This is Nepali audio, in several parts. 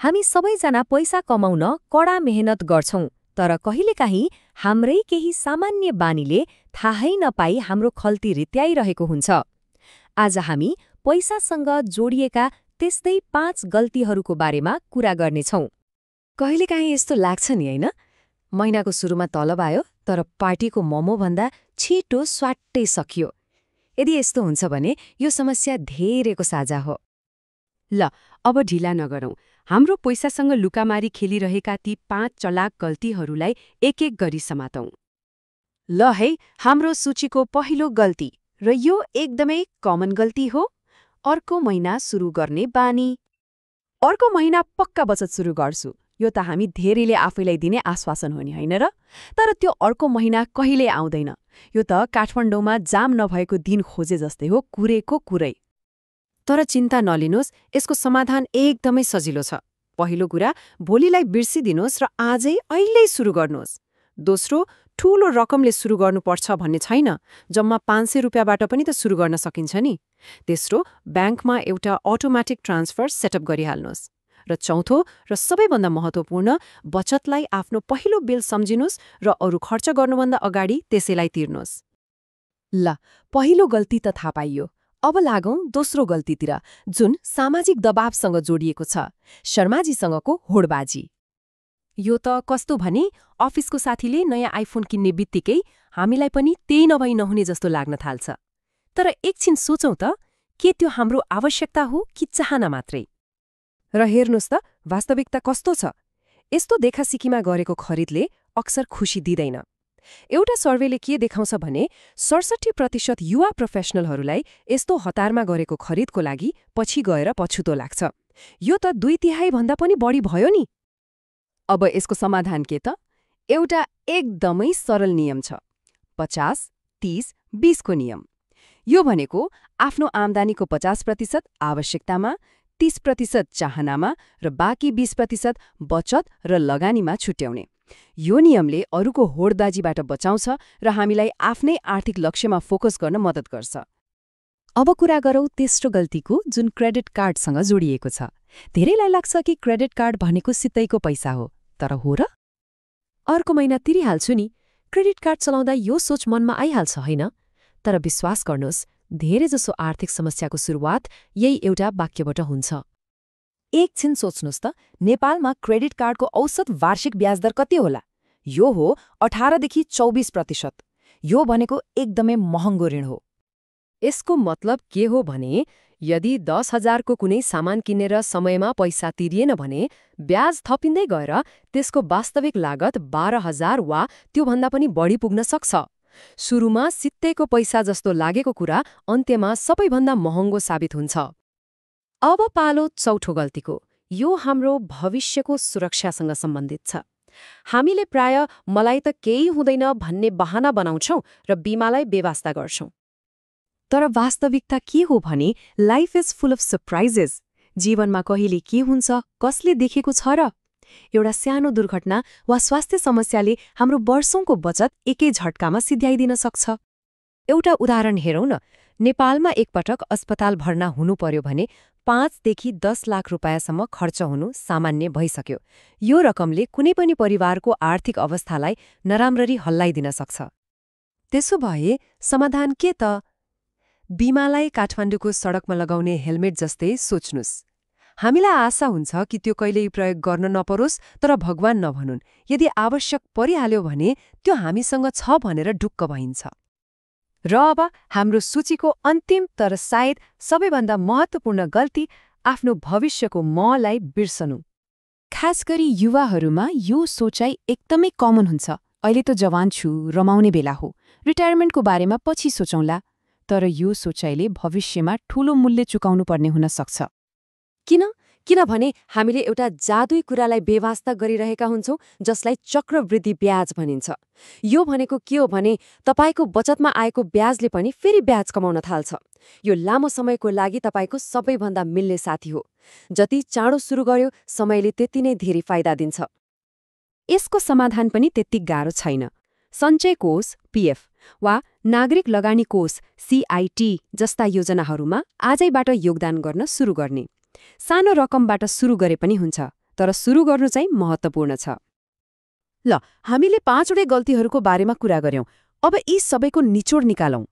हामी सबैजना पैसा कमाउन कडा मेहनत गर्छौं, तर कहिलेकाहीँ हाम्रै केही सामान्य बानीले थाहै नपाई हाम्रो खल्ती रित्याइरहेको हुन्छ। आज हामी पैसासँग जोडिएका त्यस्तै 5 गल्तीहरूको बारेमा कुरा गर्नेछौं। कहिलेकाहीँ यस्तो लाग्छ नि होइन, महिनाको सुरुमा तलब आयो तर पार्टीको मोमोभन्दा छिटो स्वाट्टै सकियो। यदि यस्तो हुन्छ भने यो समस्या धेरैको साझा हो। ल अब ढिला नगरौं, हाम्रो पैसासँग लुकामारी खेलिरहेका ती 5 चलाक गल्तीहरूलाई एक एक गरी समातौं। ल है, हाम्रो सूचीको पहिलो गल्ती, र यो एकदमै कमन गल्ती हो, अर्को महिना सुरु गर्ने बानी। अर्को महिना पक्का बचत सुरु गर्छु, यो त हामी धेरैले आफैलाई दिने आश्वासन हो नि होइन र? तर त्यो अर्को महिना कहिल्यै आउँदैन। यो त काठमाडौँमा जाम नभएको दिन खोजे जस्तै हो, कुरेको कुरै। तर चिन्ता नलिनुहोस्, यसको समाधान एकदमै सजिलो छ। पहिलो कुरा, भोलिलाई बिर्सिदिनुहोस् र आजै अहिल्यै सुरु गर्नुहोस्। दोस्रो, ठूलो रकमले सुरु गर्नुपर्छ भन्ने छैन, जम्मा 500 रुपियाँबाट पनि त सुरु गर्न सकिन्छ नि। तेस्रो, ब्याङ्कमा एउटा अटोमेटिक ट्रान्सफर सेटअप गरिहाल्नुहोस्। र चौथो र सबैभन्दा महत्त्वपूर्ण, बचतलाई आफ्नो पहिलो बिल सम्झिनुहोस् र अरू खर्च गर्नुभन्दा अगाडि त्यसैलाई तिर्नुहोस्। ल, पहिलो गल्ती त थाहा पाइयो। अब लागौं दोस्रो गल्तीतिर, जुन सामाजिक दबावसँग जोडिएको छ, शर्माजीसँगको होडबाजी। यो त कस्तो भने, अफिसको साथीले नयाँ आइफोन किन्ने बित्तिकै हामीलाई पनि त्यही नभई नहुने जस्तो लाग्न थाल्छ। तर एकछिन सोचौं त, के त्यो हाम्रो आवश्यकता हो कि चाहना मात्रै? र हेर्नुहोस् त, वास्तविकता कस्तो छ। यस्तो देखासिकीमा गरेको खरिदले अक्सर खुसी दिँदैन। एउटा सर्वेले के देखाउँछ भने 67% युवा प्रोफेसनलहरूलाई यस्तो हतारमा गरेको खरिदको लागि पछि गएर पछुतो लाग्छ। यो त 2/3 भन्दा पनि बढी भयो नि। अब यसको समाधान के त? एउटा एकदमै सरल नियम छ, 50-30-20 को नियम। यो भनेको आफ्नो आम्दानीको 50% आवश्यकतामा, 30% चाहनामा र बाँकी 20% बचत र लगानीमा छुट्याउने। यो नियमले अरूको होडबाजीबाट बचाउँछ र हामीलाई आफ्नै आर्थिक लक्ष्यमा फोकस गर्न मद्दत गर्छ। अब कुरा गरौँ तेस्रो गल्तीको, जुन क्रेडिट कार्डसँग जोडिएको छ। धेरैलाई लाग्छ कि क्रेडिट कार्ड भनेको सित्तैको पैसा हो, तर हो र? अर्को महिना तिरिहाल्छु नि, क्रेडिट कार्ड चलाउँदा यो सोच मनमा आइहाल्छ होइन? तर विश्वास गर्नुहोस्, धेरैजसो आर्थिक समस्याको सुरुवात यही एउटा वाक्यबाट हुन्छ। एकछिन सोच्नुहोस् त, नेपालमा क्रेडिट कार्डको औसत वार्षिक ब्याजदर कति होला? यो हो 18देखि 24%। यो भनेको एकदमै महँगो ऋण हो। यसको मतलब के हो भने, यदि 10,000 को कुनै सामान किनेर समयमा पैसा तिरिएन भने ब्याज थपिँदै गएर त्यसको वास्तविक लागत 12,000 वा त्योभन्दा पनि बढी पुग्न सक्छ। सुरुमा सित्तैको पैसा जस्तो लागेको कुरा अन्त्यमा सबैभन्दा महँगो साबित हुन्छ। अब पालो चौथो गल्तीको। यो हाम्रो भविष्यको सुरक्षासँग सम्बन्धित छ। हामीले प्राय मलाई त केही हुँदैन भन्ने बहाना बनाउँछौं र बिमालाई बेवास्ता गर्छौं। तर वास्तविकता के हो भने, life is full of surprises. जीवनमा कहिले के हुन्छ, कसले देखेको छ र? एउटा सानो दुर्घटना वा स्वास्थ्य समस्याले हाम्रो वर्षौंको बचत एकै झट्कामा सिध्याइदिन सक्छ। एउटा उदाहरण हेरौं न। नेपालमा एकपटक अस्पताल भर्ना हुनु पर्यो भने 5 देखि 10 लाख रुपैयाँसम्म खर्च हुनु सामान्य भइसक्यो। यो रकमले कुनै पनि परिवारको आर्थिक अवस्थालाई नराम्ररी हल्लाइदिन सक्छ। त्यसो भए समाधान के त? बिमालाई काठमाडौँको सडकमा लगाउने हेलमेट जस्तै सोच्नुस्। हामीलाई आशा हुन्छ कि त्यो कहिल्यै प्रयोग गर्न नपरोस्, तर भगवान नभनुन्, यदि आवश्यक परिहाल्यो भने त्यो हामीसँग छ भनेर ढुक्क भइन्छ। र अब हाम्रो सूचीको अन्तिम तर सायद सबैभन्दा महत्त्वपूर्ण गल्ती, आफ्नो भविष्यको मलाई बिर्सनु। खास गरी युवाहरूमा यो सोचाइ एकदमै कमन हुन्छ। अहिले त जवान छु, रमाउने बेला हो, रिटायरमेन्टको बारेमा पछि सोचौँला। तर यो सोचाइले भविष्यमा ठूलो मूल्य चुकाउनु पर्ने हुन सक्छ। किनभने हामीले एउटा जादुई कुरालाई बेवास्ता गरिरहेका हुन्छौं, जसलाई चक्रवृद्धि ब्याज भनिन्छ। यो भनेको के हो भने, तपाईको बचतमा आएको ब्याजले पनि फेरि ब्याज कमाउन थाल्छ। यो लामो समयको लागि तपाईको सबैभन्दा मिल्ने साथी हो। जति चाँडो सुरु गर्यो, समयले त्यति नै धेरै फाइदा दिन्छ। यसको समाधान पनि त्यति गाह्रो छैन। सञ्चय कोष पीएफ वा नागरिक लगानी कोष सीआईटी जस्ता योजनाहरूमा आजैबाट योगदान गर्न सुरु गर्ने। सानो रकमबाट सुरु गरे पनि हुन्छ, तर सुरु गर्नु चाहिँ महत्त्वपूर्ण छ। ल, हामीले 5वटै गल्तीहरूको बारेमा कुरा गर्यौं। अब यी सबैको निचोड निकालौं।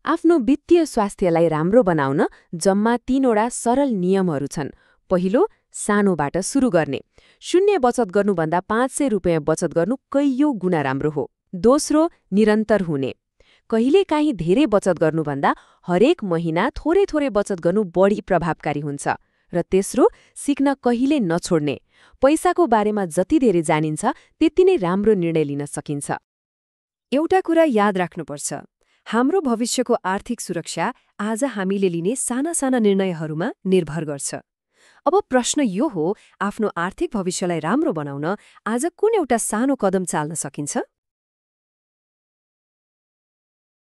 आफ्नो वित्तीय स्वास्थ्यलाई राम्रो बनाउन जम्मा 3वटा सरल नियमहरू छन्। पहिलो, सानोबाट सुरु गर्ने। 0 बचत गर्नुभन्दा 500 रुपियाँ बचत गर्नु कैयौं गुणा राम्रो हो। दोस्रो, निरन्तर हुने। कहिलेकाहीँ धेरै बचत गर्नुभन्दा हरेक महिना थोरै थोरै बचत गर्नु बढी प्रभावकारी हुन्छ। र तेस्रो, सिक्न कहिले नछोड्ने। पैसाको बारेमा जति धेरै जानिन्छ त्यति नै राम्रो निर्णय लिन सकिन्छ। एउटा कुरा याद राख्नुपर्छ, हाम्रो भविष्यको आर्थिक सुरक्षा आज हामीले लिने साना साना निर्णयहरूमा निर्भर गर्छ। अब प्रश्न यो हो, आफ्नो आर्थिक भविष्यलाई राम्रो बनाउन आज कुन एउटा सानो कदम चाल्न सकिन्छ?